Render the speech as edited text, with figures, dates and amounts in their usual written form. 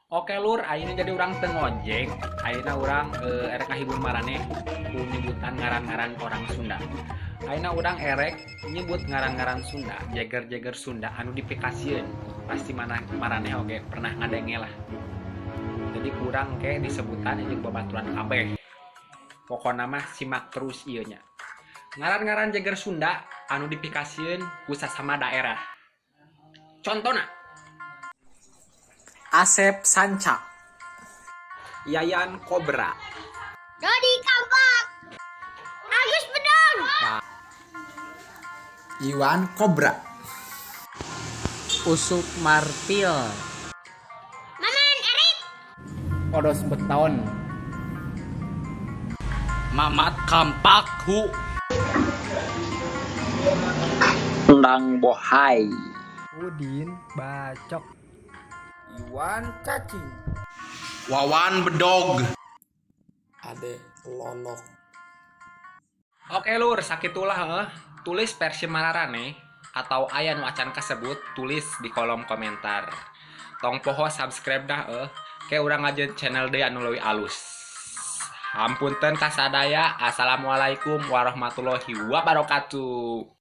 Oke lur, ayeuna jadi urang teu ngojek, ayeuna urang erek ngahibur maraneh ku nyebutan ngaran-ngaran orang Sunda. Ayeuna urang erek nyebut ngaran-ngaran Sunda, jeger-jeger Sunda anu dipikasieun. Pasti mana maraneh oge pernah ngadenge lah. Jadi kurang ke disebutan jeung babaturan kabeh. Pokona mah simak terus ieu nya. Ngaran-ngaran jeger Sunda anu dipikasieun ku sasama daerah. Contona: Asep Sanca, Yayan Kobra, Dodi Kampak, Agus Bedong, Iwan Kobra, Usup Martil, Maman Erik, Odos Beton, Mamat Kampakhu, Endang Bohai, Udin Bacok, Iwan Cacing, Wawan Bedog, Ade Lolok. Oke lur, sakitulah heuh. Tulis versi mararaneh atau aya nu acan kasebut, tulis di kolom komentar. Tong poho subscribe dah eh. Ke urang ngajieun channel deui anu leuwih alus. Hampunten kasadaya. Assalamualaikum warahmatullahi wabarakatuh.